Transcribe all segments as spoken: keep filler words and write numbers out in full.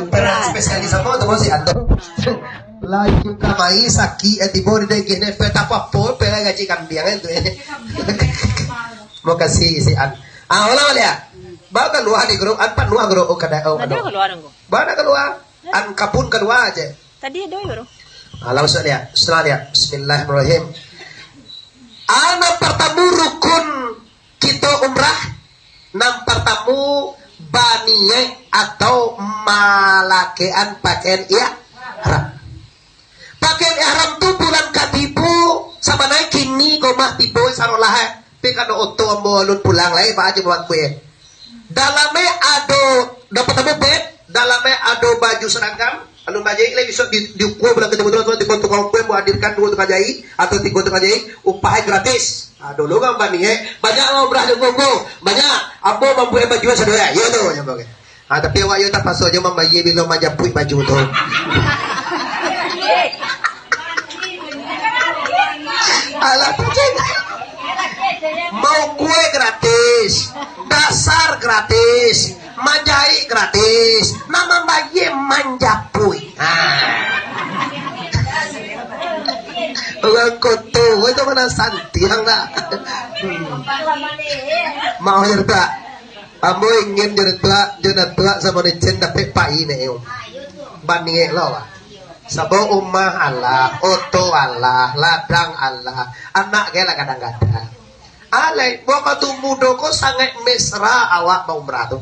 Pernah spesialis apa tu, si Anto? Laju kamari sakik, eh, tibo di daging ni, peta apa-apa, pela gaji kambiang, eh, tu, eh. Makasih, si An. Ah, ulang balik, ya? Baru kalua di grup, an panuah grup, oh, kada, oh, Ada aduh. Kalua, Angku. Baru kalua, an kabun kalua aja. Tadi ada, yo, bro. Ah, langsung dia, serah dia. Bismillahirrahmanirrahim. Ah, nan partamo rukun kito umrah, nan partamo baniaik atau malakekan pakaian ihram. Pakaian ihram tu bulan katibo, sabananyo kini ko mah tibo sarolah, eh. Tapi kano oto ambo alun pulang lai, ba aja bangkue. Dalamnya ado, dapat tamu bed, dalamnya ado baju seragam, alun bajaik lai, bisa di, diukua bulan katibo tu, tukang-tukang ukua yang hadirkan dua tukang jahit atau tiga tukang jahit, upah gratis. Ah, dulu kan bani, eh. Banyak lah umrah di Gonggo. Banyak. Ambo mambuek baju sadonyo. Yo tu, yo, oke. Ah, tapi awak yo tapaso jo mambayia bilo manjapuik baju tu. Alah, tu cek. Maukua gratis, dasar gratis, manjaik gratis, nan mambayia manjapuik. Ah. Urang koto, itu mana santiang dah. Hmm. Mau cerita. Ambo ingin jo Datuak, jo Datuak samo Nicen dapek pai ne, yo. Baniek lo, wah. Sabab umah alah, oto alah, ladang alah, anak ge lah gadang-gadang. Alai, wakatu mudo ko sangaik mesra awak baumrah tu.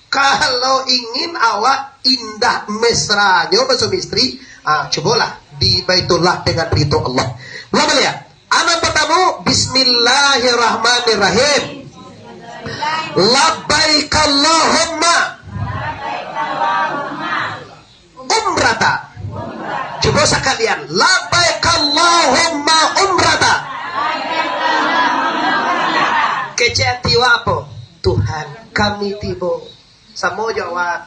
Kalau ingin awak indah mesranyo basuami istri, ah, cubolah di Baitullah dengan ridho Allah. Ulang baliak. Anak pertama, Bismillahirrahmanirrahim. Labbaik Allahumma umrata. Cubo sakalian, Labbaik Allahumma umrata. Kecek ati awak apo? Tuhan, kami tibo. Samo jo awak.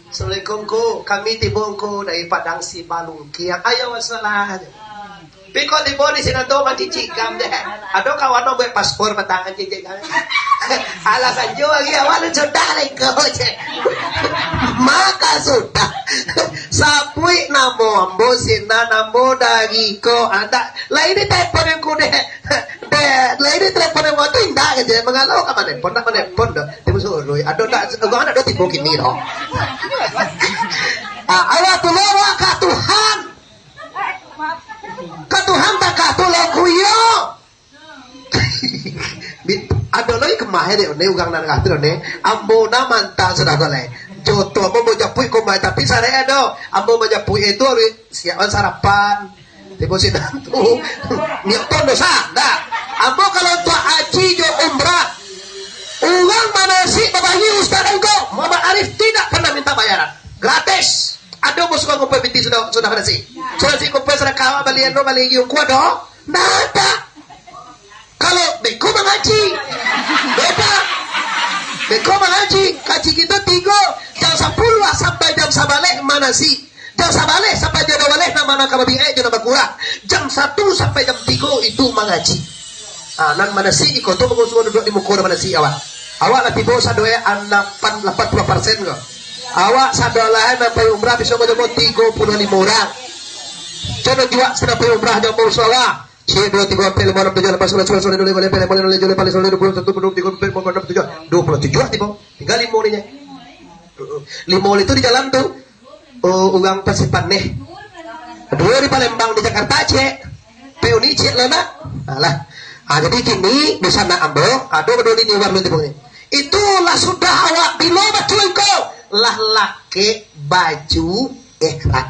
Assalamualaikum, Ngku. Kami tibo, Ngku, dari Padang Sibalungkiang. Ayo, wassalam. Tapi kok tibo di sinan tu mancicikam deh. Ado kawan mau buek paspor patangan cicikam. Alasan jo lagi awak tu sudah lah iko, cek. Maka sudah. Sabuik namo ambo sinan, ambo dari ko. Ada. Lah ini telepon Ngku deh. Deh, lah ini telepon yang waktu indak aja, mangalau ka manelpon, ndak manelpon doh. Tibo suruh, ado ndak, urang ndak ado tibo kini doh. Ah, awak tu lewat ka Tuhan. Ka Tuhan tak ka tu lo kuyo. Bi-, ado lagi kemah dek ne, urang nan ka tu ne. Ambo na mantang sudah ko lai. Joto ambo mau japuik ko mai, tapi sarek ado. Ambo mau japuik itu harus siapkan sarapan. Tibo sinan tu. Niat pun dosa. Dah. Ambo kalau untuak haji jo umrah, urang manasik babayi Ustaz Angko, Muhammad Arif tidak pernah minta bayaran. Gratis. Ado musuh ngumpul piti sudah, sudah manasik. Sudah si kumpul sadakah awak bali anu, bali giung kuat doh. Ndak ada. Kalau beko mangaji, beda. Beko mangaji, kaji kito tigo, jam sapuluah sampai jam sabaleh manasik. Jam sabaleh sampai jam duo baleh, nan mana ka babiak, jo nan bakurang. Jam satu sampai jam tigo itu mangaji. Ah, nan manasik iko tu, mangusuan duduak di muko nan manasik awak. Awak lah tibo sadoe lapan, lapan puluah persen ko. Awak sadoe lah nan pai umrah bisa manjamo tigo puluah limo urang. Cono juak sinan pai umrah jamo suara. Cek, duo, tigo, ampek, limo, anam, tujuah, lapan, sambilan, sapuluah, sapuluah, duo, limo, limo, limo, limo, limo, limo, limo, duo puluah tujuah, duo puluah tujuah, duo puluah tujuah, tibo. Tingga limo ni, nyo. Limo itu di jalan tu. Oh, urang Pasipaneh. Duo di Palembang, di Jakarta, cek. Peuni, cek, lo nak. Alah. Ah, jadi kini, di sana ambo, ado dua lini warna tibo ni. Itulah sudah awak, bilo bacul ko. Lah lakek baju ihram.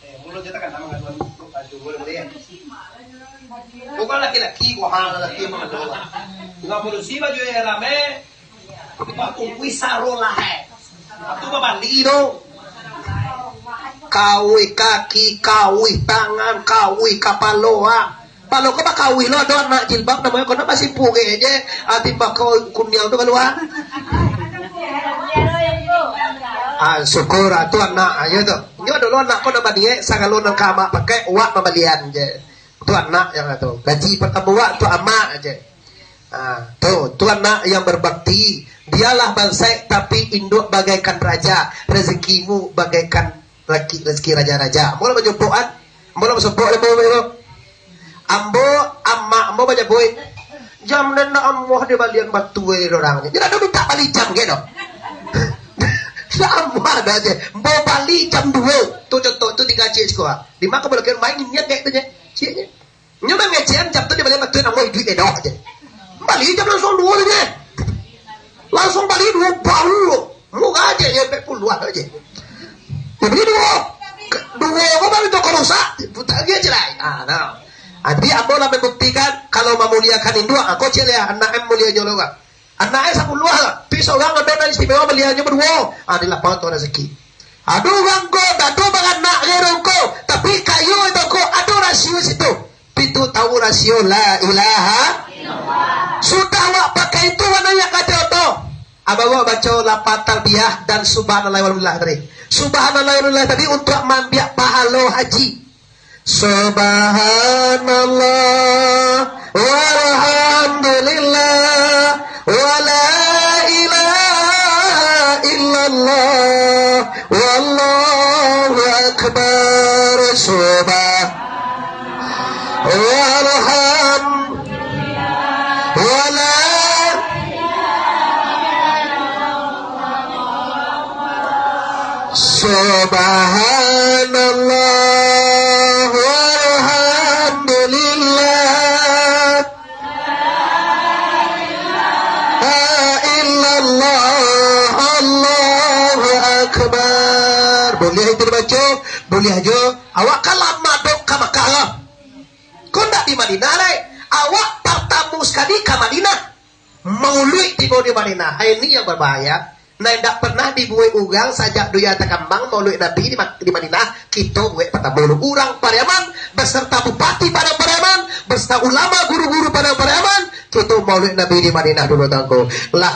Eh, mulut kita kan sama dengan baju boleh, boleh. Bukan laki-laki, gua hal laki sama tu. Enggak polisi baju yang rame. Patungkui saro lah, eh. Itu babali tu. Kawih kaki, kawih tangan, kawih kapalo, ah. Palo ko bakawih lo, ado anak jilbab namonyo, ko nak basipu ge je. Ati bako kuniang tu kalua. Ah, syukur, ah, tu anak aja tu. Nyo dulu anak ko nak baniaik, sagalo nan ka amak pakai, wak pambalian je. Tu anak yang tu. Gaji partamo wak tu amak aje. Ah, tu, tu anak yang berbakti. Dialah bansaik, tapi induak bagaikan raja. Rezekimu bagaikan laki, rezeki raja-raja. Ambo lah manyompok, kan? Ambo lah manyompok, ambo, ambo. Ambo, amak ambo manyabuik, "Jam nan nak amuah dibalian batu, eh, urang." Jadi, ado mintak bali jam, gitu. Nak amuah dah je. Ambo bali jam duo. Tu contoh, tu tingga ciek siko. Di ma ka balakian main, niat kayak tu je. Cieknyo. Nyo mangecekan jam tu dibalian batu, namo iduik bedok je. Bali jam langsuang duo tu je. Langsuang bali duo baru. Murah je, yo, ampek puluah aje. Yo, bali duo. Duo ko baru toko rusak, putar lagi aje lai. Ah, nah. Jadi, ambo lah mambuktikan, kalau mamuliakan induak, ah, ko ciek lah, anak em mulianyo lo, kan. Anak e sapuluah lah. Tapi surang ado nan istimewa, baliannyo baduo. Ah, di lapang tu rasaki. Ado urang ko, dak ado baranak ge urang ko, tapi kayo itu ko, ado rasio situ. Pitu tahu rasio la ilaha. Sudah awak pakai itu, mana yang kata tu? Abah awak baca lapal talbiyah dan subhanallah walhamdulillah tadi. Subhanallah walhamdulillah tadi untuk maambiak pahalo haji. Subhanallah, walhamdulillah, wala ilaha illallah, wallahu akbar. Subhan-, walham-, wala Subhanallah, walhamdulillah, la ilaha illallah, Allahu Akbar. Buliah itu dibaco, buliah jo. Awak kan lamo dek ka Makkah lah. Ko ndak di Madinah lai. Awak partamo sakali ka Madinah. Mauluik tibo di Madinah. Ai, ini yang babahaya. Nah, indak pernah dibuek urang sajak dunia takambang, mauluik Nabi di Ma-, di Madinah, kito buek partamo dulu. Urang Pariaman, beserta bupati Padang Pariaman, beserta ulama guru-guru Padang Pariaman, kito mauluik Nabi di Madinah dulu, tangko. Lah,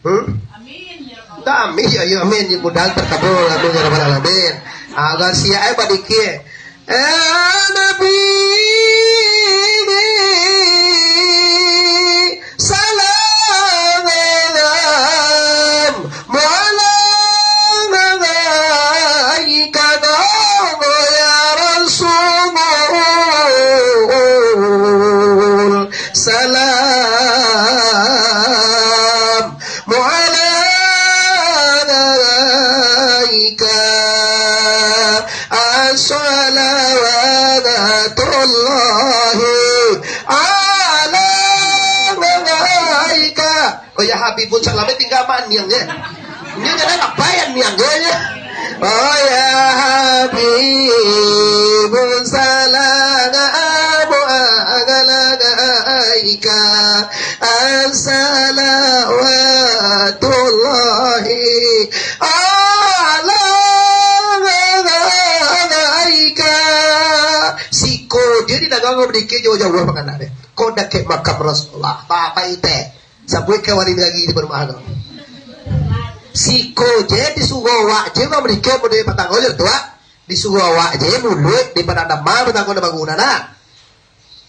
hmm? Amin, ya Rabbal Amin, ya, ya, amin. Mudah-mudahan terkabul. Amin, ya Rabbal Alamin. Agak siap, eh, badikir. Ya Nabi, salam alaika, ya Rasul, salam alaika, assalawatullahi alaika. Oh ya, Habibun Salam tingga maniang je. Ini jangan apa yang niang je. Oh ya, Habibun Salam alaika. Assalawatullahi alaika. Siko je di dagang ko badikir jauah-jauah makanan deh. Ko dakek makam Rasulullah. Bapak ite. Sabuik ka wali nagari di rumah ko. Siko je disuruh awak je mambadikir mode patang ojer tu, ah. Disuruh awak je muluik di padang damal patang ko na bangunan, ah.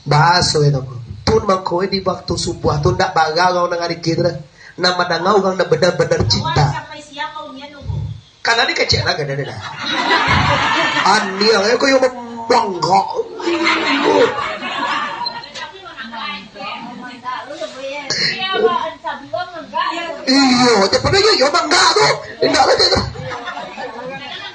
Baso itu. Pun mangko di waktu subuah tu ndak bara urang nan ngadikir tu. Nan mandanga urang nan benar-benar cinta. Kana dikecek lah, kada, kada. Aniang, eh, kau yang mangga. Iyo, je pernah yo, yo mangga tu. Indak lah je tu.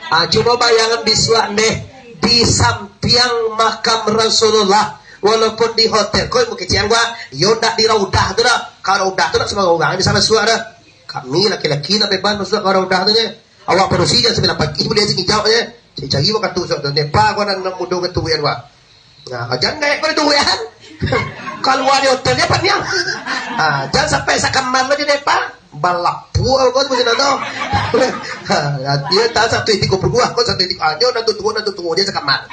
Ah, cubo bayangkan bisuak deh. Di sampiang makam Rasulullah, walaupun di hotel, koi mukecian gua, yo ndak di Raudah tu dah. Kalau Raudah tu ndak sembarang urang bisa masuak dah. Kami laki-laki lah bebas masuak ka Raudah tu je. Awak padusi jam sambilan pagi buliah singijau je. Cari-cari wakatu suak tu. Nepa gua nan mudo ka tuan gua. Nah, jan naik pada tuan. Kalua di hotel je paniang. Ah, jan sampai sakamar lah di nepa. Balapua ko tu macam tu. Ha, dia tak satu tiga puluh dua, ko satu tiga, ah, nyo nan tuo, nan tuo je sakamar.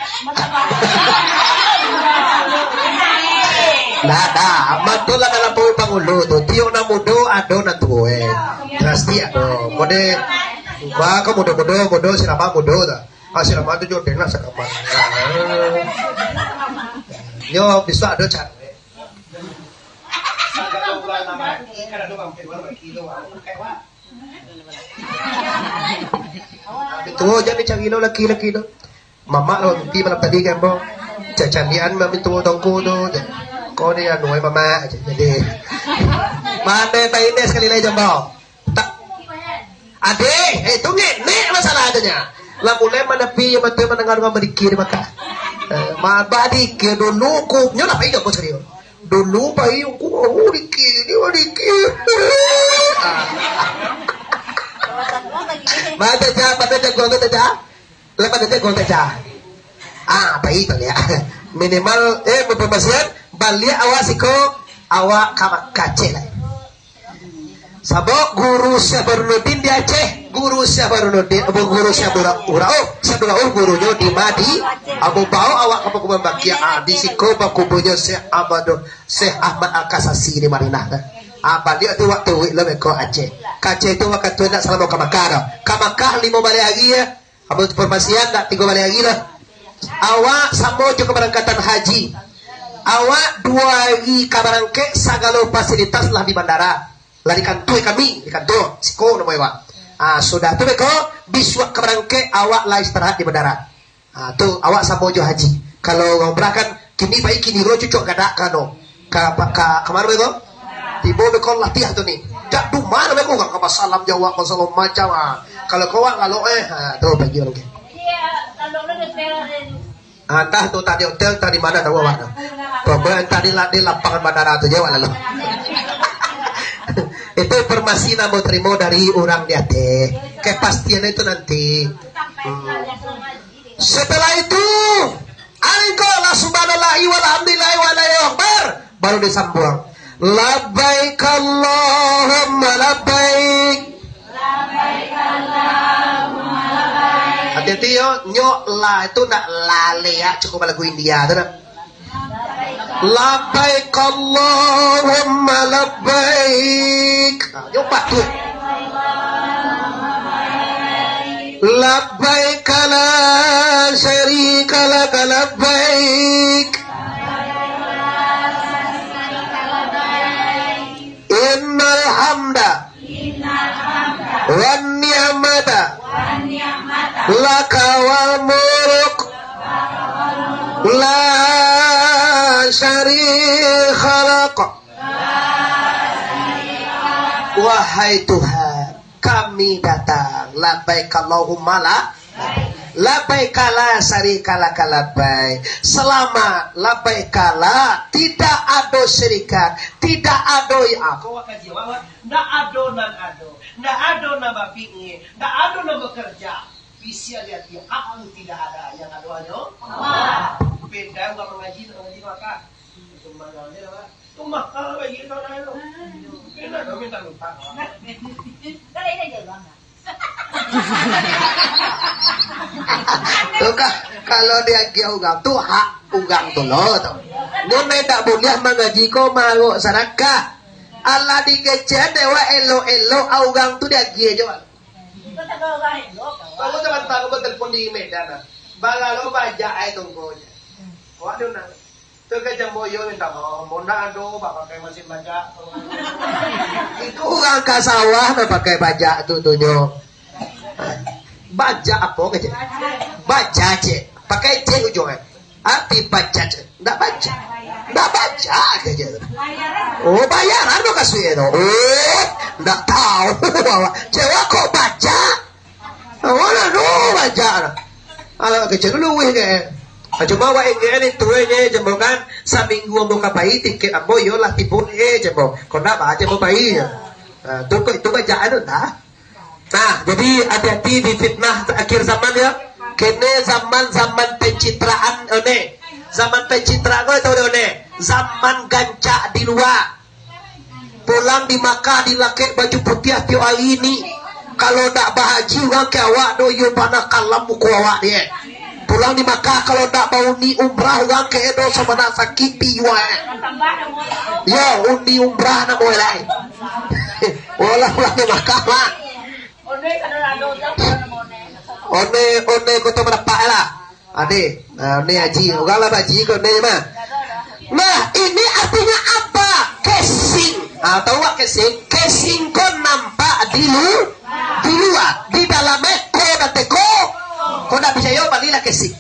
Nah, dah, aman tu lah dalam pangulu tu. Tiok nan mudo, ado nan tuo, eh. Pasti ado. Mode, wah, ko mudo-mudo, mudo, sirama mudo dah. Ah, sirama tu jo den lah sakamar. Nyo, bisa ado cari. Mintuo jan dicari lo laki-laki tu. Mamak lo mimpi malam tadi kan, bo. Cacandian mintuo tongko tu. Ko ni anu ai mamak. Jadi, mano tai ni sakali lai, jambo. Tak. Adeh, eh, tu ngenek masalah tu nya. Lah mulai manapi yang betul mandanga urang badikir di Makkah. Eh, ma-, badikir dulu ku, nyo lah pai jo ko sakali. Dulu pai ku, oh, dikir, ni badikir. Ah. Mata ja, mata ja, gua tu ja. Lepas tu gua tu ja. Ah, pai tu ya. Minimal, eh, bapamasaian, baliak awak siko, awak ka Makkah cek lai. Sabab guru Syekh Burhanuddin di Aceh, guru Syekh Burhanuddin, apo, guru Syekh Abdul Ra-, Rauf, Syekh Abdul Rauf gurunyo di Madi, apo, bao awak ka pakuburan Bakia, ah, di siko pakubunyo Syekh Ahmad, Syekh Ahmad Al-Kasasi di Madinah tu. Ah, baliak tu waktu wik lo beko Aceh. Ka Aceh tu wakatu ndak salamo ka Makkah doh. Ka Makkah limo baleh ari ya. Apo informasian ndak tigo baleh ari lah. Awak samo jo kabarangkatan haji. Awak duo ari ka barangkek, sagalo fasilitas lah di bandara. Lah di kantua kami, di kantua. Siko namo awak. Ah, sudah tu beko, bisuak ka barangkek, awak lah istirahat di bandara. Ah, tu, awak samo jo haji. Kalau urang umrah kan, kini pai, kini lo cucuk gadak ka no. Ka, ka, ka mano beko? Tibo beko latiah tu ni. Jak dumah beko, urang ka basalam jo awak, basalam macam, ah. Kalau ko awak ngalok, eh, ha, tu pagi urang ke. Ah, antah tu tadi hotel, tadi mano tahu awak tu. Pokoknya tadi lah di lapangan bandara tu je awak lalu. Itu informasi nan ambo tarimo dari urang di ateh. Kepastian itu nanti. Hmm. Setelah itu, angkolah subhanallahi walhamdulillahi wallahu akbar. Baru disambuang. Labbaik Allahumma labbaik. Hati-hati yo, nyo la itu ndak la leak, cukup lagu India tu dah. Labbaik Allahumma labbaik. Nah, nyo patut. Labbaik la syarika laka labbaik. Innal hamda. Wan ni'mata. Laka wal mulk. La syarika lak. Wahai Tuhan, kami datang. Labbaik Allahumma la. Labbaik la syarika laka labbaik. Selamat. Labbaik la. Tidak ado syirikan. Tidak ado ya. Ah, kau wak kaji, wak, wak. Ndak ado nan ado. Ndak ado nan bapikir. Ndak ado nan bekerja. Isi hati, aku tidak ada. Yang ado hanyo Allah. Beda urang mangaji, nak mangaji maka. Cuma gaulnya apa? Tu mahal bagi kau dah tu. Kena dong minta-minta. Kalau ini aja bang. Tu kan, kalau diagiah urang tu hak urang tu lo tu. Nyo ndak buliah mangaji ko marok sadakah. Alah digecek dek wak elok-elok, ah, urang tu diagiah jo. Kamu sabanta, kamu telepon di Medan ah. Balalu bajak ai tunggu je. Awak tu nak. Tu ka jambo yo minta maaf, ambo ndak ado bapakai masin bajak tu. Itu urang ka sawah bapakai bajak tu, tu nyo. Bajak apo kecek? Bajak, cek. Pakai cek ujuang, eh. Arti bajak, cek. Ndak bajak. Ndak bajak kecek. Oh, bayaran tu kasuik tu. Oh, ndak tahu awak. Cewek kok bajak? Awak lah tu bajak lah. Alah, kecek dulu wih ke. Ah, cuma awak ingat ni, tu je, jambo kan. Saminggu ambo ka pai, tiket ambo yo lah tibo, eh, jambo. Kok ndak ba, jambo pai je. Ah, tu kok itu bajak anu, dah. Nah, jadi hati-hati di fitnah akhir zaman ya. Kene zaman-zaman pencitraan, one. Zaman pencitraan ko tau one. Zaman gancak di lua. Pulang di Makkah dilakek baju putiah tiok ari ni. Kalau dak bahaji urang ke awak do, iyo bana kalam muko awak ni, eh. Pulang di Makkah kalau dak bauni umrah urang ke do sabana sakik piwa, eh. Yo, uni umrah namo lai. Walah pulang di Makkah lah. One, one koto manapak lah. Ade, ah, ne haji. Urang lah bahaji ko ne mah. Nah, ini artinya apa? Casing. Ah, tahu awak casing? Casing ko nampak di lu-, di lua, di dalam e ko dak teko. Ko dak picayo, balilah casing.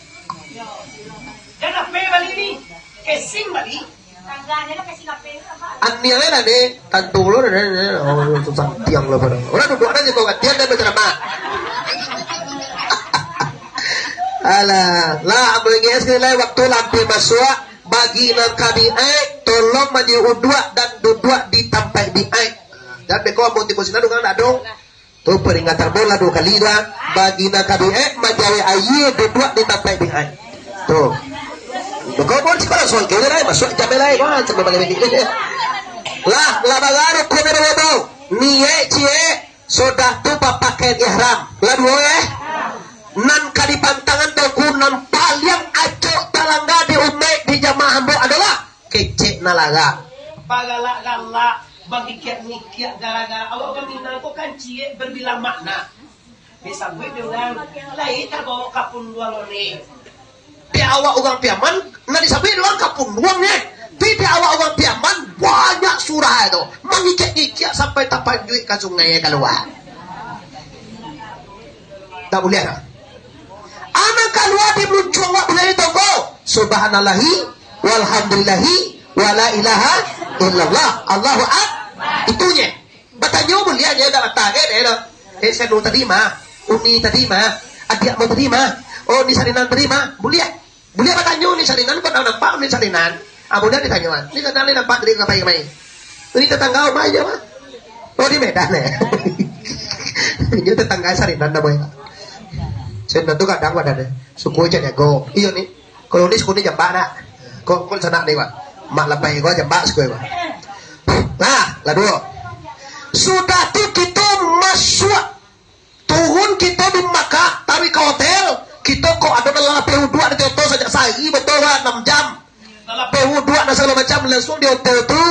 Jan ape bali ni? Casing bali. Aniang lah ni, tantu lo ni, ni, ni, oh, tu santiang lah pada. Orang duduk ada je kau gantian dan berceramah. Alah, lah, ambo ingat sekali lai, waktu lah ampia masuak, bagi nan ka diaik, tolong manjawek uduak dan duduak di tampek diaik. Dan beko ambo tibo sinan urang ndak ado. Tu peringatan bola duo kali tu, ah. Bagi nan ka diaik, manjawek aia, duduak di tampek diaik. Tu. Beko ambo sikola soal kini lai, masuak jam lai, wah, sampai balik lagi. Lah, lah bagaruh ko bero bobo. Niaik ciek, sudah tu bapakaian ihram. Lah duo, eh. Nan ka dipantangan Tuangku, nan paliang acok talangga di umaik di jamaah ambo adolah kecek nalaga. Bagalak-galak, bagikiak-ngikiak gara-gara awak urang Minang ko kan ciek berbilang makna. Disabuik dek urang, lai tabawa ka punduang lo ni. Dek awak urang Piaman, nan disabuik dek urang ka punduang, eh. Tapi dek awak urang Piaman, banyak surah tu. Mangikiak-ngikiak sampai tapanjuik ka sungai kalua. Tak buliah dah. Anak kalua di muluncuang awak buliah di tongko. Subhanallahi, walhamdulillahi, wala ilaha illallah. Allahu ak-, itunye. Batanyo buliah, nyo dak batageh deh tu. Eh, si anu tadi mah, Uni tadi mah, adiak ambo tadi mah, oh, ni Sarinan tadi mah, buliah. Buliah batanyo ni Sarinan, kok dak nampak ni Sarinan. Ah, buliah ditanyoan. Ni Sarinan ni nampak tadi ka pai kamari. Ni tetangga rumah aja mah. Oh, di Medan eh. Inyo tetangga Sarinan namonyo. Sarinan tu gadang badan eh. Suku Caniago. Iyo ni. Kalau ni suku ni Jambak dak? Kok, kok sanak ni, Pak? Mak Labai ko Jambak suku, Pak. Nah, lah duo. Sudah tu kito masuak, turun kito di Makkah, taruih ka hotel. Kito kok ado nan lapeh uduak di oto sajak sahari, batua, Pak, anam jam. Nan lapeh uduak, nan sagalo macam, langsuang di hotel tu.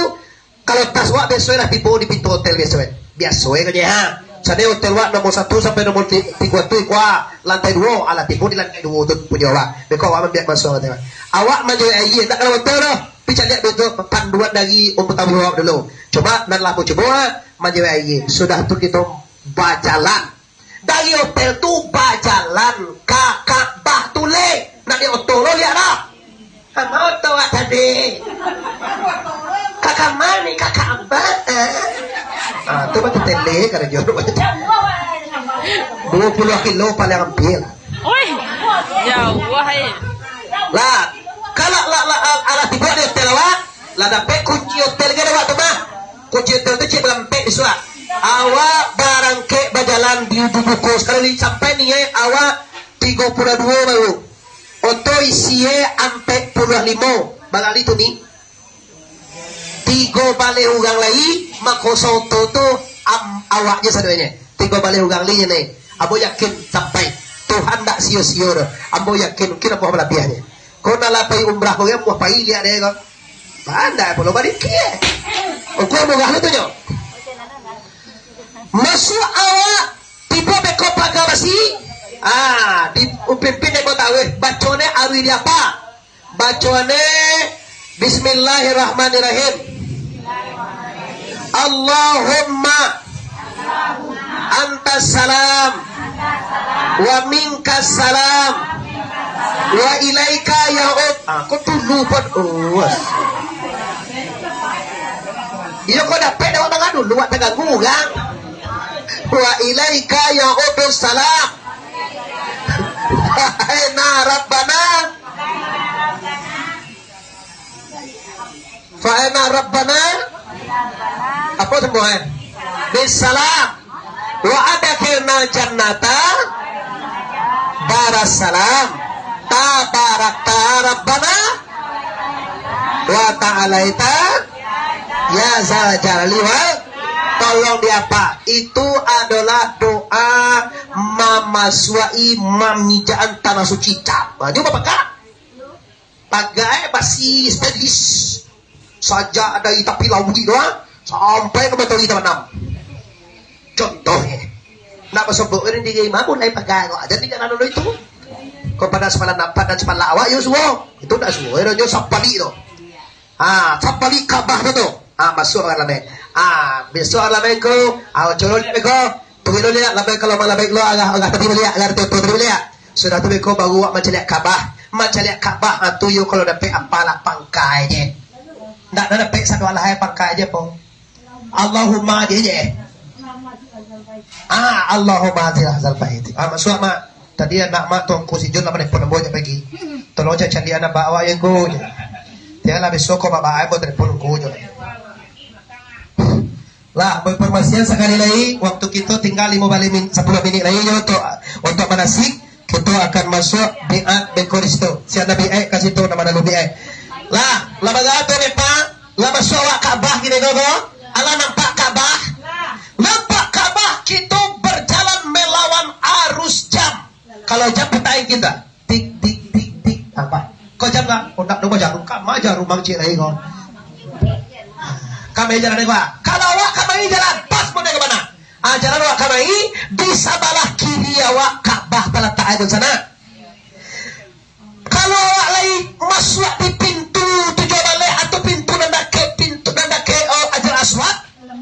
Kalau tas wak biaso lah tibo di pintu hotel biaso, eh. Biaso, eh, kajanya, ha. Sana hotel wak nomor satu sampai nomor ti-, tigo tu, kua, lantai duo, alah tibo di lantai duo tu punyo wak. Beko wak ambiak masuak hotel wak. Awak manjawek aia, ndak kalau hotel doh. Pi caliak duo tu panduan dari Ummu Tabuh awak dulu. Coba nan lah ambo cubo, ha, manjawek aia. Sudah tu kito bajalan. Dari hotel tu bajalan ka Ka'bah tu, leh. Nak di oto lo, liek dah. Sama oto awak tadi. Ka kama ni, ka Ka'bah. Ah, tu baru tele karajo. Duo puluah kilo paling ampia. Oi, jauah, eh. Lah, kalau lah, lah, alah tibo di hotel awak, lah dapek kunci hotel ka awak tu mah. Kunci hotel tu cik balampek di suak. Awak barangkek bajalan di ujung buko. Sakali sampai ni, eh, awak tigo puluah duo baru. Oto isie ampek puluah limo. Barali tu ni. Tigo baleh urang lai, mako saoto tu am-, awak je sadonyo. Tigo baleh urang lai je ni. Ambo yakin sampai. Tuhan ndak sio-sio doh. Ambo yakin, mungkin ambo balabiahnyo. Ko nan lah pai umrah ko, ambo pai liek deh ko. Pandai pulo balikia. Ungkuah murah lo tu nyo. Masuak awak tibo beko paga basi. Ah, di upimpin dek kota weh. Baco ne arui di apa? Bacoannya, Bismillahirrahmanirrahim. Allahumma antas salam wa minkas salam wa ilaika ya'ud. Ah, kok dulu pun. Oh. Iyo, kok dapek dah tangah dulu, wak tangah gurang. Wa ilaika ya'udus salam. Wahai na Rabbana. Fa'ina Rabbana. Apa semua, eh? Bisalam. Wa adkhilna jannata daras salam. Tabarakta Rabbana wa ta'alaita ya zal jalali wal. Tolong diapa? Itu adalah doa mamasuak-i mamijaan tanah suci. Cak. Nah, cubo pakak. Pagai basi stainless. Sajak dari tapi lauik tu, ha, sampai ka matahari tabanam. Contohnyo, nak basobok kan diri mah, mulai pagai ko. Jadi jangan dulu itu. Ko pada sepalan nampak dan sepalan awak, yo suo. Itu ndak suo, yo, yo sapalik tu. Ha, sapalik Ka'bah tu, tu. Ha, masuak ka dalam, eh. Ah, bisuak lah beko. Ah, colo beko. Tunggu dulu liak, labai kalau malabai lo agak, agak tadi baliak, agak tadi baliak. Sudah tu beko baru awak mancaliak Ka'bah. Mancaliak Ka'bah, ah, tu yo kalau dapek apalah pangkai je. Ndak, ndak dapek sado alah ai pangkai je, po. Allahumma je je. Ah, Allahumma hazal bait. Ah, masuak, Mak. Tadi anak Mak tu angku si Jun lah manelepon ambo je pagi. Tolong cak caliak anak bawa yang go je. Tialah besok ko bawa ai ambo telepon angku je. Lah, informasian sakali lai, waktu kito tingga limo baleh min-, sapuluah minik lai nyo untuk, untuk manasik, kito akan masuak biat beko di situ. Siap Nabi ai ka situ, nama lalu biat. Lah, lah bagato ni, Pak? Lah masuak awak Ka'bah kini ko, ko? Alah nampak Ka'bah? Nampak Ka'bah, kito berjalan melawan arus jam. Kalau jam patai kita, tik, tik, tik, tik, apa? Kau jam nggak? Oh, ndak, ndak, jarum. Kama jarum mangcik lai kau. Kama jalan dewa. Kalau awak kamari jalan, pas pun ke mana? Ah, jalan awak kamari, di sabalah kiri awak Ka'bah talatak ai di sana. Kalau awak lai masuak di pintu tujuah baleh atau pintu nan dakek, pintu nan dakek, oh, Hajar Aswad,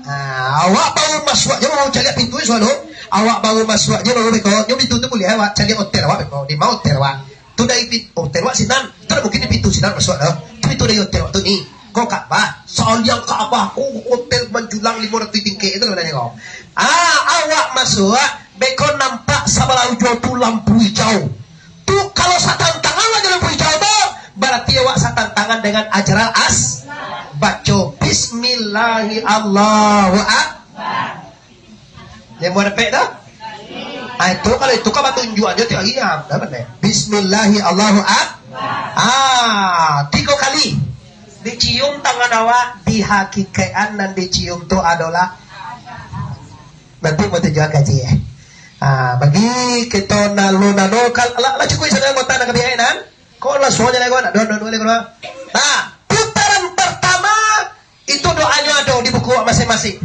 ah, awak baru masuak je, baru caliak pintu sualo. Awak baru masuak je, baru beko. Nyo pintu tu buliah awak caliak hotel awak beko. Di ma hotel awak? Tu dari pin-, hotel awak sinan. Tidak mungkin di pintu sinan masuak doh. Tu pintu dari hotel awak tu ni. Ko Ka'bah, saliang Ka'bah, ko hotel manjulang limo ratuih tingkek itu sebenarnya ko. Ah, awak masuak, beko nampak sabalah ujua tu lampu hijau. Tu kalau satantangan lah jo lampu hijau tu, berarti awak satantangan dengan Hajar As-, baco Bismillahi Allahu Akbar. Yang buat dapek tu? Ah, itu kalau itu kan batunjuak aja tiap hari, ah, dah pandai. Bismillahi Allahu Akbar. Ah, tiga kali. Dicium tangan awak, di hakikatan nan dicium tu adalah nanti mau tujuan kaji, eh. Ah, bagi kita nalo-nalo, kal-, lah, lah cukup saja anggota nak kabiain, kan? Kau lah suanya lah, kau nak dua, dua, dua, dua. Nah, putaran pertama itu doanya ada di buku awak masing-masing.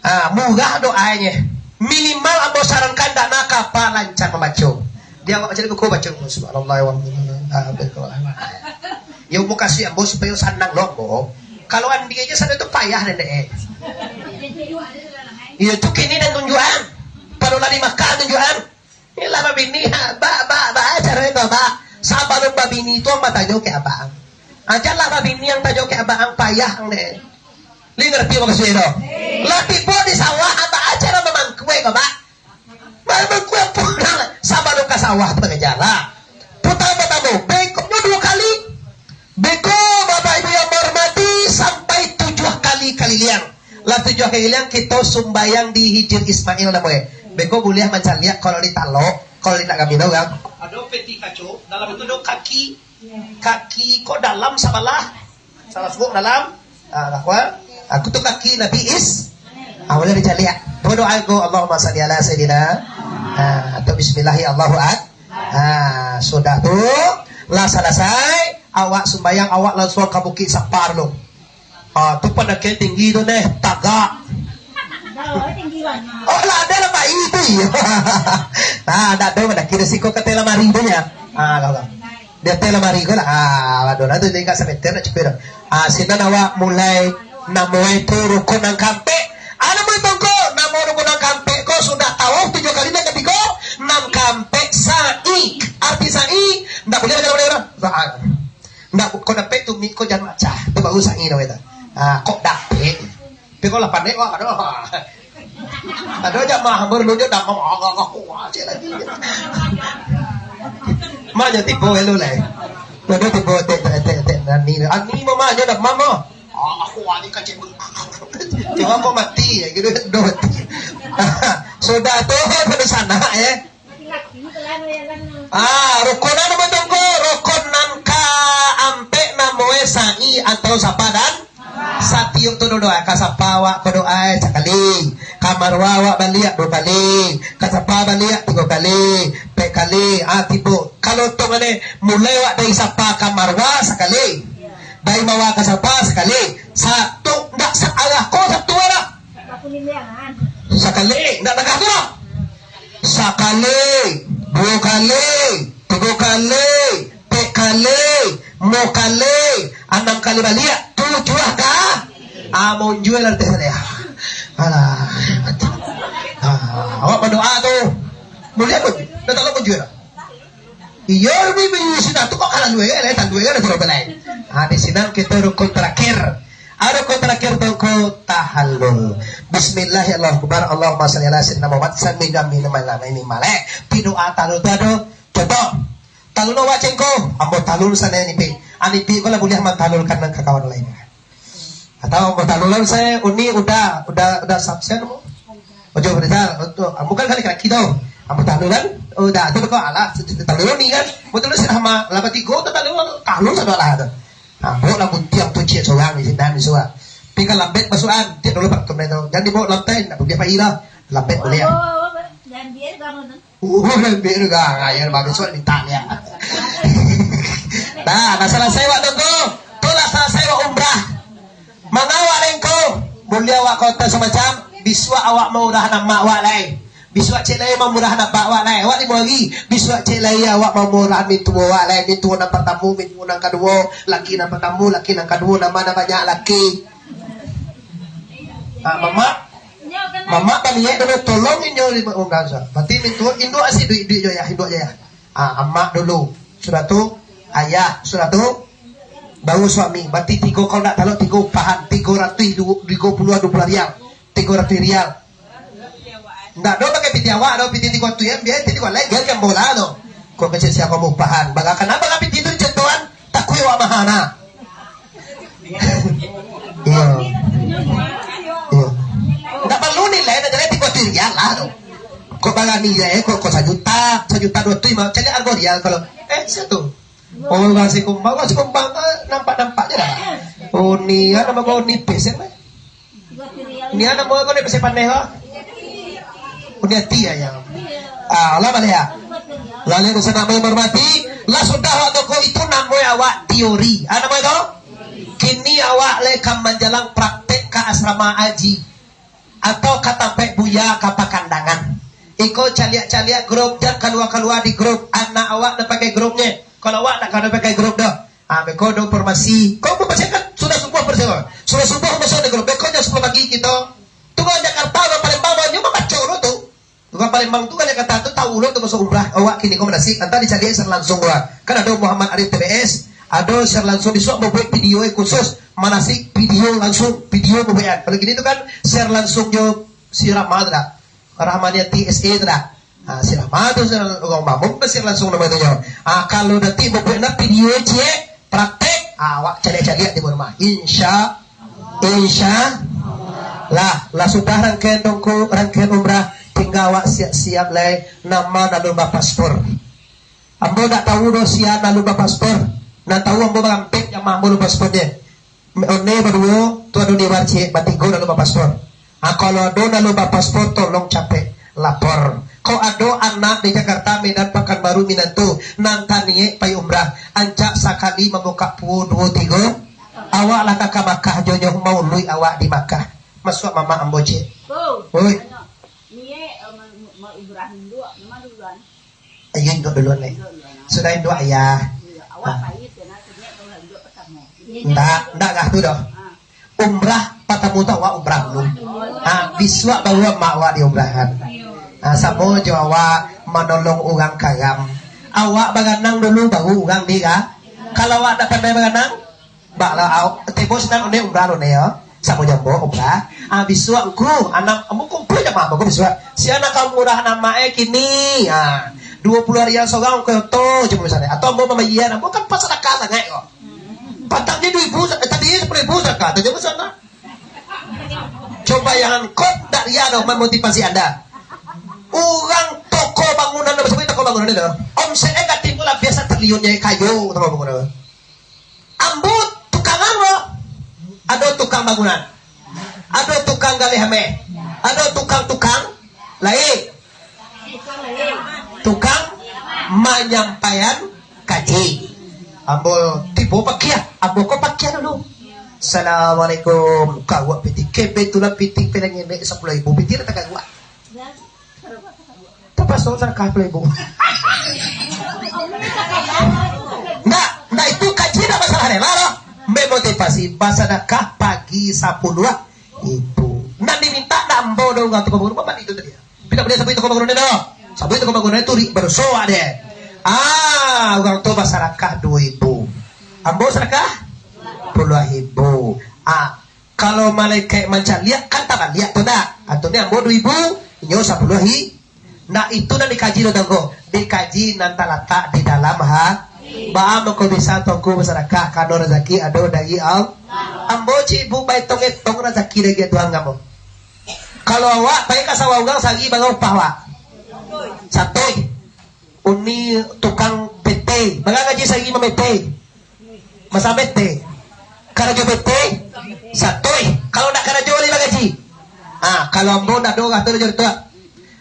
Ah, murah doanya. Minimal ambo sarankan dana kapa lancar mambaco. Dia awak baca di buku, baco, "Subhanallah, walhamdulillah, la ilaha illallah." Ya, ambo kasih ambo supayo sanang lo ambo. Kalau andi aja sana tu payah dek, dek. Iya tu kini dan tunjuan. Pado lah di Makkah tunjuan. Iyolah babini, ha, ba, ba, ba, caro itu, ba. Sabalun babini tu ang batanyo ka abang. Ajalah babini ang tanyo ka abang, ang payah ang deh. Li ngerti maksud itu? Lah tibo di sawah, abang aja lah mamangkue ko, ba. Mamangkue pulang. Sabalun ka sawah tu bakeja lah. Putaran partamo, bengkoknyo duo kali. Beko, Bapak Ibu yang menghormati, sampai tujuah kali kaliliang. Lah tujuah kali kaliliang, kito sumbayang di Hijir Ismail namo e. Beko buliah mancaliak kalau di talok, kalau di nak kami tahu kan. Ado peti kaco, dalam itu ado kaki. Kaki ko dalam sabalah. Salah suok dalam. Ah, lah kuat. Aku tu kaki Nabi Is. Ah, buliah dicaliak. Berdoa ko, Allahumma salli ala sayyidina. Ah, atau bismillahi Allahu ak-, Ah, sudah tu, lah salasai, awak sumbayang, awak lansuang ka Bukik Sapa dulu. Ah, tu pandaki tinggi tu neh, tagak. Oh, lah ada lah, Pak, itu iyo. Ah, ndak ada mandaki dari siko ka ateh lamari tu nya. Ah, lah, lah. Di ateh lamari ko lah. Ah, aduh, lah tu tingga sameter nak cukuik dah. Ah, sinan awak mulai namo itu rukun nan kaampek. Ah, namo itu ko, namo rukun nan kaampek ko sudah tawaf tujuah kali, nan katigo, nan kaampek sa'i. Arti sa'i, ndak buliah bajalan-bajalan. Sa'i. Ndak, kok dapek tu mik ko jan macah. Tu baru sa'i namo itu. Ah, kok dapek. Tapi kok lah pandai wak, aduh. Aduh, jamaah baru nunjuk damam, agak-agak kuat cek lagi. Manyo tibo elu lai. Aduh, tibo tek, tek, tek, tek, nani. Ani mama nyo damam, oh. Ah, aku wani kacik. Cuma kok mati, ya, gitu, udah mati. Sudah tu, pada sana, ya. Ah, rukun nan namo tu ko, rukun nan kaampek namo e sa'i atau sapa dan satiok tu doa. Ka sapa awak ko doa e sakali, ka marwah awak baliak duo kali, ka sapa baliak tigo kali, pek kali. Ah, tibo. Kalau tu mane, mulai awak dari sapa ka marwah sakali, dari marwah ka sapa sakali, satu, ndak sa-, arah ko satu lah. Sakali, ndak tagah tu lah. Sakali, duo kali, tigo kali, pek kali, limo kali, anam kali baliak, tujuah ka-, ah, monju Kalau mau jual. Iyo, ni, ni, sudah tu kok kalah dua ya, lah, dua ya, lah, sudah belain. Ha, di sini kita rukun terakhir. Ah, rukun terakhir tu ko tahallul. Bismillahirrahmanirrahim. Allahumma shalli ala sayyidina Muhammad. Sambil kami nama nama ini malek. Pidoa tahallul tu ada. Contoh. Tahallul awak cengko. Ambo tahallul sana ni, Pi. Ani Pi ko lah boleh man tahallul kan ka kawan lain. Atau ambo tahallul lah, saya uni udah, udah, udah subscribe. Ojo berita, tu, ambo kan kali kaki tau. Ambo tahallul kan, udah, tu kau alah, tahallul ni kan. Betul sih sama, lah batigo tu tahallul, tahallul satu alah tu. Ambo lah buntiang tu ciek sorang di sini, di suah. Tapi kan lambek masukan, tiap dulu pak tu, tu. Jangan dibawa lantai, nak pergi apa lah. Lambek boleh ya. Oh, dan dia kamu tu. Uh, lambek tu kan, ayo baru suah minta dia. Nah, dah selesai waktu tu. Tu lah selesai wak umrah. Manga awak lai ko, buliah awak kota samacam, bisuak awak maurah nama awak lai. Bisuak cek lai mamurah nama awak lai. Awak limo hari, bisuak cek lai awak mamurah mintuo awak lai. Mintuo nan partamo, mintuo nan kaduo, laki nan partamo, laki nan kaduo, nama nan banyak laki. Ah, mamak, mamak baniaik dulu, tolong inyo limo urang sa. Berarti mintuo induak asi duit-duit jo ya, induak jo ya. Ah, amak dulu, sudah tu ayah, sudah tu baru suami. Berarti tigo, kalau ndak talok tigo upahan, tigo ratuih, du-, tigo puluah, duo puluah rial, tigo ratuih rial. Ndak do pakai piti awak do, piti tigo ratuih ya, biar piti tigo lain, biar kan bola do. Kok kecil siapa mau upahan? Bagakan apa piti tu dicentuhan? Takui awak mahal nah. Iya. Iya. Ndak perlu nilai, ndak jadi tigo ratuih rial lah tu. Kok barani ya, eh, kok, kok sajuta, sajuta duo ratuih mah, cari harga rial kalau, eh, satu. Oh, kasih kumbang, kasih kumbang, eh, nampak-nampak je dah. Oh, ni, ya, nama kau ni pesen, eh. Ni, ya, nama kau ni pesen pandai, ha? Oh, ni hati ya, ya. Ah, lah balik ya. Lalu, sanak yang hormati, lah sudah waktu ko itu namo awak teori. Ah, nama itu? Kini awak lai ka manjalang praktek ka asrama haji. Atau ka tampek buya ka pakandangan. Iko caliak-caliak grup, jan kalua-kalua di grup. Anak awak nan pakai grupnyo. Kalau awak ndak ka pakai grup doh. Ah, beko do informasi. Kau mau persiapkan? Sudah subuh persiapkan. Sudah subuh masuk di grup. Beko jam sepuluh pagi kito. Tu urang Jakarta, urang Palembang, nyo mambaco lo tu. Urang Palembang tu kan Jakarta tu tahu lo tu masuk umrah. Awak kini ko manasik, nanti dicari share langsung gua. Kan ada Muhammad Arif T B S, ada share langsung, besok mau buat video khusus manasik, video langsung, video mau buat. Kalau gini tu kan share langsung jo si Rama tu dah. Rahmaniati S A tu dah. Ah, si Rama tu, si urang Bambun tu share langsung nama tu nyo. Ah, kalau nanti mau buat nak video ciek, praktek, ah, awak caliak-caliak di rumah. Insya, insya, lah, lah sudah rangkaian dongko, rangkaian umrah, tingga awak siap-siap lai, nama lalu bapaspor. Ambo ndak tahu doh sia lalu bapaspor. Nan tahu ambo barampek jamaah ambo lalu paspor je. One baduo, tu ado di luar ciek, batigo lalu bapaspor. Ah, kalau ado nan lalu bapaspor, tolong capek lapor. Kok ado anak di Jakarta, Medan, Pakanbaru, Minantu, nan taniek pai umrah, ancak sakali mambukak puo duo tigo, awak lah ka, ka Makkah, jo nyo mauluik awak di Makkah. Masuak mamak ambo ciek. Oi. Niek, eh, ma-, ma-, umrah induak, memang duluan. Ayo induak duluan, Nek. Sudah induak ayah. Iya, awak Ah. Pahit, ya, nak, niek kalau induak pertama. Ndak, ndak gah tu doh. Ah. Umrah pertama tu awak umrah dulu. Ah, bisuak baru amak awak diumrahkan. Ah, samo jo awak manolong urang karam. Awak baranang dulu, baru urang di ka-, kalau awak ndak pandai baranang, Bak lah, au, tembus nan unik umrah lo ne yo. Samo jambo umrah. Ah, bisuak ngku, anak, ambo kumpul jamaah ambo bisuak. Si anak kaum murah nama eh kini. Ah, duo puluah rial sorang ko oto je misalnya. Atau ambo mambayia, ambo kan pasadakah sangaik ko. Patang je duo ribu, eh, tadi sepuluh ribu sadakah, tu je misalnya. Coba jangan kau ndak ria doh memotivasi anda. Urang toko bangunan, dah sebut toko bangunan itu. Omsetnya nggak timbul lah, biasa triliunnya kayo toko bangunan. Ambo tukang apo? Ado tukang bangunan. Ado tukang galeh ameh. Ado tukang-tukang lain. Tukang manyampaian kaji. Ambo tibo pakiah. Ambo ko pakiah dulu. Assalamualaikum. Kawak piti. Kebetulan piti pelang ngenek sapuluah ribu. Piti datang kawak. Tapaso sadakah puluah ribu. Ndak, ndak itu kaji ndak masalah rela lah. Memotivasi basadakah pagi sapuluah ribu. Ndak diminta ndak ambo doh urang tu bangun rumah mandi tu tadi. Tidak boleh sampai tu bangun rumah doh. Sabab itu kok baguno tu ri-, badoso deh. Ah, urang tu basadakah duo ribu. Ambo sadakah puluah ribu. Ah, kalau malaikat mancaliak kan tabaliak tu ndak? Atau ni ambo duo ribu, inyo sapuluah ri-, ndak itu nan dikaji tu, Tuangku. Dikaji nan talatak di dalam ha-, baa mangko bisa Tuangku basadakah, karano razaki ado dari Al-, ambo sibuk baetong-etong razaki dari Tuhan ambo. Kalau awak pai ka sawah urang sahari bara upah awak? Satoi. Uni tukang P T, bara gaji sahari mamete? Masa P T. Karajo P T? Satoi. Kalau ndak karajo lai bagaji. Ah, kalau ambo ndak ado urang tu jo tu.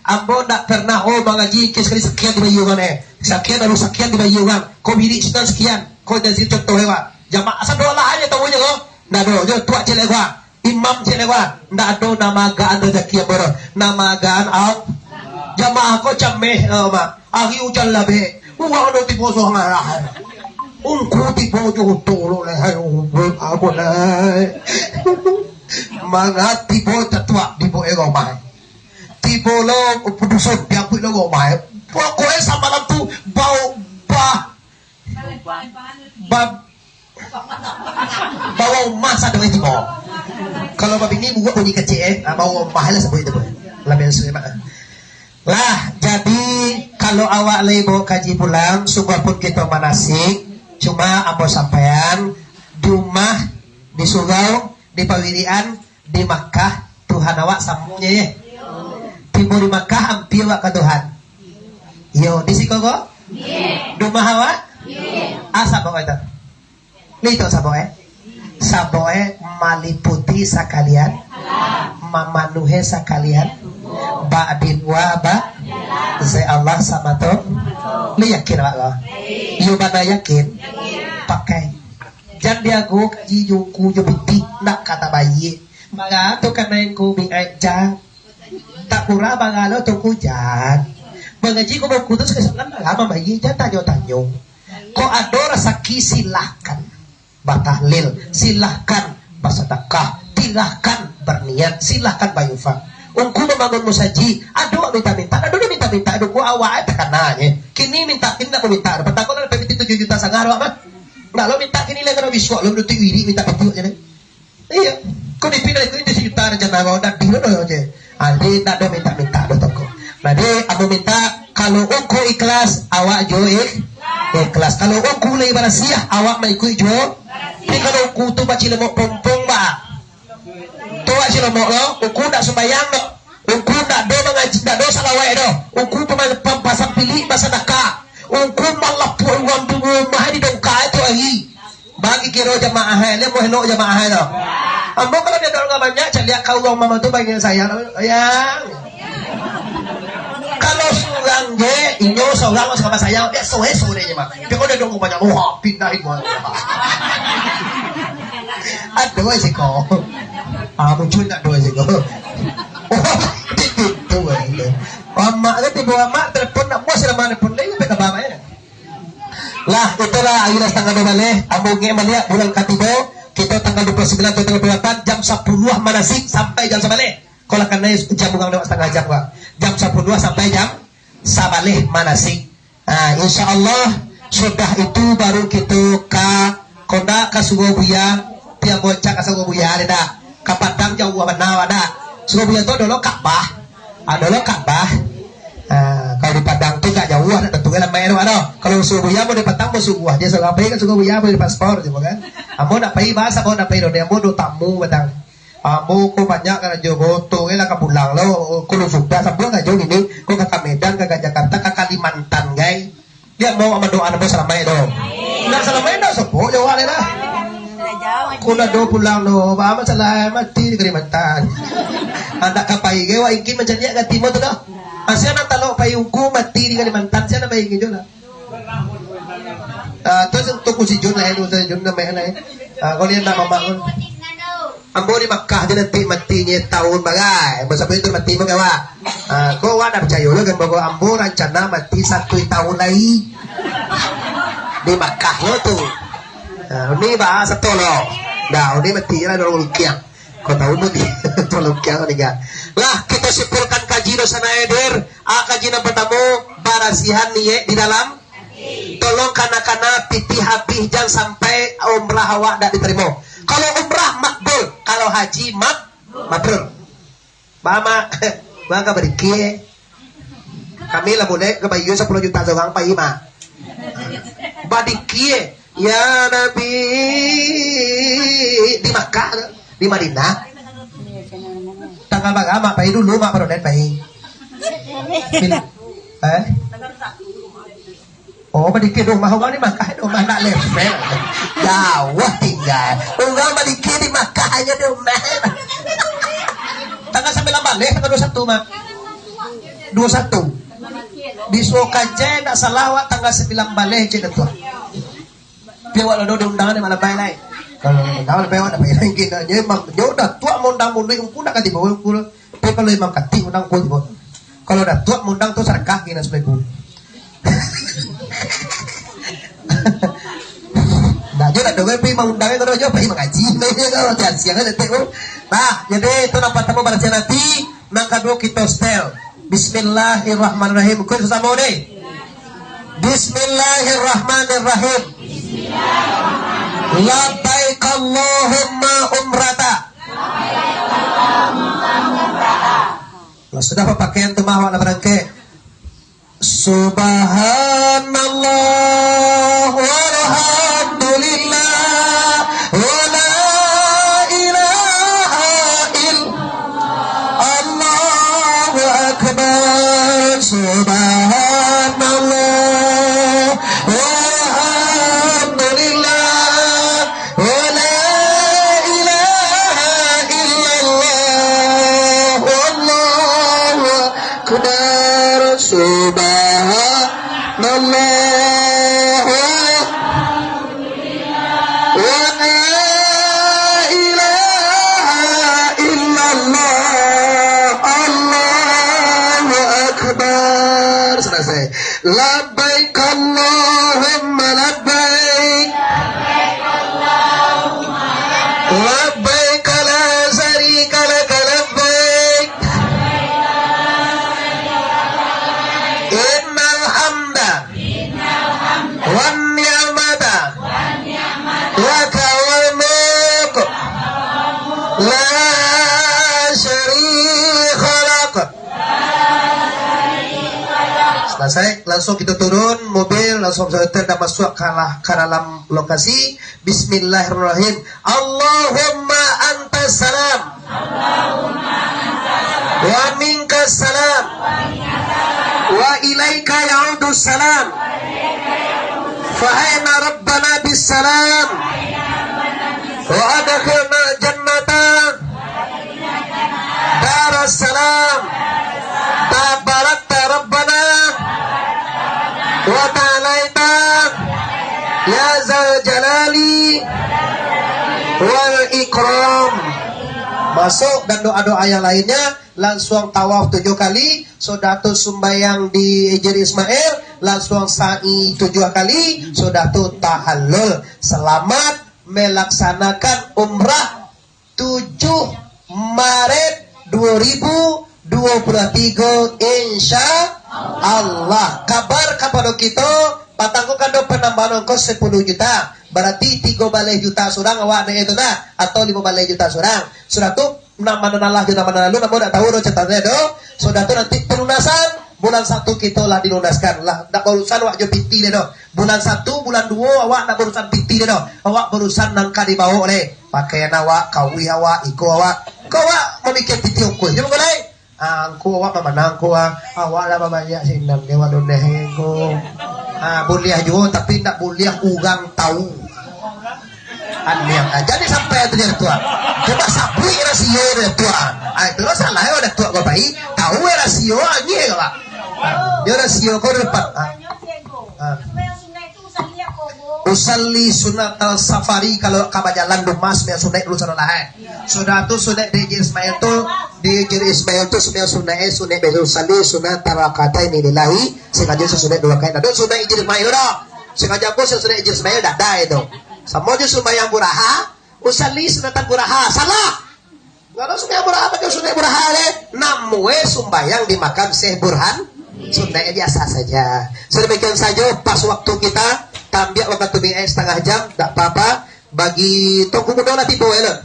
Ambo ndak pernah, oh, mangaji ke sakali sakian dibayia urang, eh. Sakian lalu sakian dibayia urang. Ko bilik sinan sakian. Ko jadi contoh, eh, wak. Jamaah sadolah aja tahu je ko. Ndak ado, jo tuak ciek ko. Imam ciek ko. Ndak ado nan maagaan razaki ambo doh. Nan maagaan au. Jamaah ko cameh, eh, mak. Ari ujan labek. Urang do tibo so marah. Ungku tibo jo uto lo leh. Ampun, ampun, eh. Manga tibo tatuak di buek rumah. Tibo lo dusun, diambuik lo rumah. Pokoknyo samalam tu bau bah. Ba-, bawa umah sado itu. Kalau babini buat bunyi kecil, eh. Ah, bawa umah lah sebut itu, boy. Lah, biasa, Mak. Lah, jadi, kalau awak lai bawa kaji pulang, sungguahpun kito manasik, cuma ambo sampaian, di rumah, di surau, di pawirian, di Makkah, Tuhan awak samonyo, ye. Tibo di Makkah, ampia awak ka Tuhan. Yo, di siko ko? Di rumah awak? Asa bawa itu. Ni tu sabo, eh? Sabo, eh, maliputi sakalian, mamanuhi sakalian, bak di dua, bak se Allah samato. Ni yakin awak ko? Iyo bana yakin. Pakai. Jan diago kaji jo ungku jo pitih, ndak ka tabayia. Manga tu kanai ko bi aja. Tak kurang bangalo tu kujan. Mangaji ko buku tu sakali sabulan malam mambayia, jan tanyo-tanyo. Kok ado rasaki, silahkan batahlil, silahkan basadakah, silahkan barniat, silahkan bainfak. Ungku mambangun musajik, ado minta-minta, ado minta-minta, ado ko awak takana je. Kini minta, kini nak minta, patang ko lah dapek pitih tujuah juta sangah awak mah. Nak lo minta kini lah, kalau bisuak lo duduak wirik minta pitih je deh. Iyo. Ko dipindah iko itu sejuta rencana awak, dak di mano je. Ah, jadi ndak ado minta-minta doh toko. Jadi, ambo minta, kalau ungku ikhlas, awak jo ikh-, ikhlas. Kalau ungku lai barasiah, awak maikuik juo. Tapi kalau ungku tu bacilamok pompong, ba. Tu bacilamok lo, ungku ndak sumbayang doh. Ungku ndak ado mangaji, ndak ado salawat doh. Ungku pama-, pam-, pasang pilik basadakah. Ungku malapuak urang di rumah di dongka tu ari. Bagi kiro jamaah ai, lai amuah elok jamaah ai tu. Ambo kalau diadokan banyak, caliak ka urang mama tu bagi sayang, sayang. Kalau surang je, inyo surang sama sayang, biaso eh sore je mah. Dia kau dah dongko banyak, wah, pindah ibu. Ado eh siko. Ah, muncul tak ado eh siko. Oh, itu eh. Amak kan tibo amak telepon nak muas lama telepon lagi, sampai ka bawah eh. Lah, itulah, akhirnya tanggal dua baleh, ambo ingek baliak bulan katibo, kito tanggal dua puluh sembilan atau tanggal dua puluh lapan, jam sapuluah manasik sampai jam sabaleh. Kalau kanai jam urang lewat satangah jam, Pak. Jam sapuluah sampai jam sabaleh manasik. Ah, insya Allah, sudah itu baru kito ka, konda ka Surau Buya, pia boncak ka Surau Buya, ada dak? Ka Padang jauah bana, ada. Surau Buya tu dulu Ka'bah. Ah, dulu Ka'bah. Ah, kalau di Padang tu tak jauh, nak tentu kan lambat tu, ada. Kalau Surau Buya mau di Padang, mau subuah. Dia suruh pai ka Surau Buya, bali paspor, cuma kan. Ambo nak pai, bahasa ambo nak pai, dia ambo do tamu Padang. Ambo ko banyak karajo, ko tu lah ka pulang lo, ko lu sudah, sambuang karajo gini, ko ka, ka Medan, ka, ka Jakarta, ka Kalimantan, gai. Dia mau amat doa namo salamaik tu. Nak salamaik dah, sopo jawab dia dah. Ko dah do pulang tu, ba masalah mati di Kalimantan. Anak ka pai, gai, wak ingkin mancaliak ka timur tu dah. Asia nak talok pai ungku mati di Kalimantan, sia nak pai ingin jo lah. Ah, tu tu ku si Jun lah, tu si Jun nama lah. Ah, kau lihat nak mamak tu. Ambo di Makkah je nanti matinyo taun bagai. Ambo sampai tu mati bagai, wak. Ah, kau wak dah picayo lo kan, bahwa ambo rancana mati satu taun lai. Di Makkah lo tu. Ah, ni bahas satu lo. Dah, ni mati lah dulu kiang. Kau tahu mati. Tolong kiang ni kan. Lah, kita simpulkan kaji Kaji doso nan hadir, a, kaji nan partamo, barasiahan niaik di dalam. Tolong kana-kana pitih habih, jan sampai umrah awak dak ditarimo. Kalau umrah makbul, kalau haji mak-, mabrur. Ba, Mak? Bang ka badikia. Kami lah bulek ka bayia sapuluah juta surang pai, Mak. Badikia. Ya Nabi, di Makkah tu, di Madinah. Tanggal bara, Mak, pai dulu, Mak, baru den pai. Bil-, eh? Oh, badikia di rumah urang di Makkah, di rumah nak level. Jauah tinggal. Urang badikia di Makkah, inyo di rumah. Tanggal sambilan baleh, tanggal duo satu, Mak. Duo satu. Di Suokajai, ndak salah awak, tanggal sambilan baleh, cek Datuak. Pi awak lah diundang ni, malam pai lai. Kalau diundang, malam pai awak dak pai lai, kiro nyo emang, nyo Datuak maundang muluik, ungku ndak ka tibo, ungku. Tapi kalau Imam Katik undang, ungku tibo. Kalau Datuak maundang tu sadakah, kiro sapuluah ribu. Ndak jo, ndak doh, pi maundang, kalau jo, pai mangaji, kalau siang-siang aja, tu. Nah, jadi itu nan partamo barasiahan ati, nan kaduo kito setel. Bismillahirrahmanirrahim. Kuy sasamo deh. Bismillahirrahmanirrahim. Labbaik Allahumma umrata. Lah sudah bapakaian tu mah, awak lah barangkek. Subhanallah walhamdulillah, wa la ilaha ill-, Allahu Akbar. Subhanallah walhamdulillah, wa la ilaha illallah, wallahu akbar. Subhanallah. Wa la ilaha illallah. Allahu Akbar. Selesai. Labbaik Allahumma labbaik. Labbaik la syarika laka labbaik. Innal hamda wan ni'mata laka wal mulk la syarika lak. Selesai, langsung kito turun mobil, langsung pesawat dan masuk ka lah, ka dalam lokasi. Bismillahirrahmanirrahim. Allahumma antas salam. Wa minkas salam. Wa ilaika ya'udus salam. Fa hayina rabbana bis salam. Wa adkhilnal jannata daras salam. Tabarakta rabbana wa ta'alaita ya zal jalali wal ikram. Masuk dan doa-doa yang lainnya, langsung tawaf tujuh kali, sudah tu sumbayang di Hijir Ismail, langsung sa'i tujuh kali, sudah tu tahallul. Selamat melaksanakan umrah tujuh Maret dua ribu dua puluh tiga, insya Allah. Kabar kapado kito, patanggukan do panambahan ongkos sapuluah juta. Barati tigo baleh juta surang awak naiak tu nah, atau limo baleh juta surang. Sudah tu, nan ma nan alah jo nan ma nan lalu, ambo dak tahu do catatannyo do. Sudah tu nanti pelunasan, bulan satu kito lah dilunaskan. Lah, dak baurusan awak jo piti lai do. Bulan satu, bulan duo, awak dak baurusan piti lai do. Awak baurusan nan ka dibaok lai. Pakaian awak, kawih awak, iko awak. Ko awak mamikia piti ongkos. Jan mangko lai. Ah, angku awak ma nan, angku, ah. Awak lah babanyak sinan, dewa doneh, angku. Ah, buliah juo, tapi ndak buliah urang tahu. Aniang aja ni sampai tu dia tuan. Coba sabuik rasio dia tuan. Ah, itu lah salah ya, ada tuan kau pai. Tahu ya rasio, angin kau, Pak. Ah, dia rasio kau dapat. Ah. Ah. Usalli sunatal safari, kalau ka bajalan dumas, biaso naik dulu sana lah, eh. Sudah tu, sudah di Hijir Ismail tu, di Hijir Ismail tu, sudah sunat, eh, sunat biaso usalli sunatal rakataini lillahi, sengaja sudah dua kali. Ado sunat Hijir Ismail dah. Sengaja aku sunat Hijir Ismail dah, dah itu. Samo je sumbayang buraha, usalli sunatan buraha. Salah. Kalau sunaik muraha, pakai sunaik muraha le. Namuah sumbayang di makam Syekh Burhan, sunaik biasa saja. Sademikian saja, pas waktu kita, tambiak wakatu bingkai setengah jam, tak apa-apa. Bagi Tuanku Mudo lah tibo, ya, lo.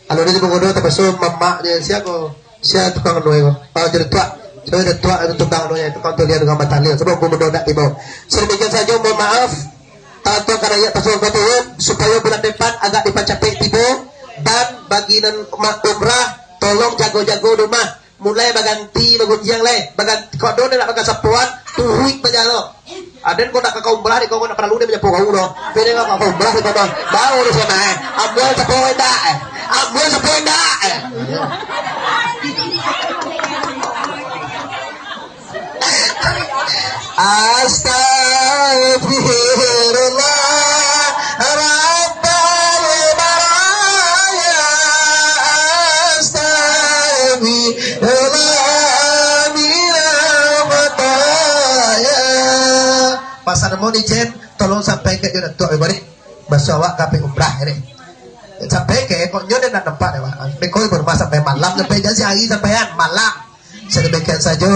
Kalau dia tibo Mudo, terpaksa mamak dia, sia ko? Sia tukang anu ko? Oh, jadi tuak. Coba dia tuak, itu tukang anu, tukang tulian, tukang batalian. Sebab Tuanku Mudo tak tibo. Sademikian saja, mohon maaf. Tantu ka rakyat Pasuruan Baturun, supayo bulan depan agak dipacapek tibo, dan bagi nan ma-, umrah, tolong jago-jago di rumah, mulai baganti, bagunjiang lai, baganti, kok ado nan nak bakasapoan, turuik bajalo. Aden kok nak ka umrah, dek kau nak paralu dek manyapo kau doh. Beda kau ka umrah, dek kau doh. Baru di sana, eh. Ambuan sapo indak, eh. Ambuan sapo indak, eh. Astagfirullah, Rabbal baraya. Astagfirullah, minal khataya. Pasan mau ni, Jen, tolong sampaikan jo Datuak Ibu ni. Baso awak ka pai umrah ni. Sampai ke, kok nyo den nak nampak deh, Wak. Beko ibu rumah sampai malam, sampai jan siang hari sampai an malam. Sademikian saja.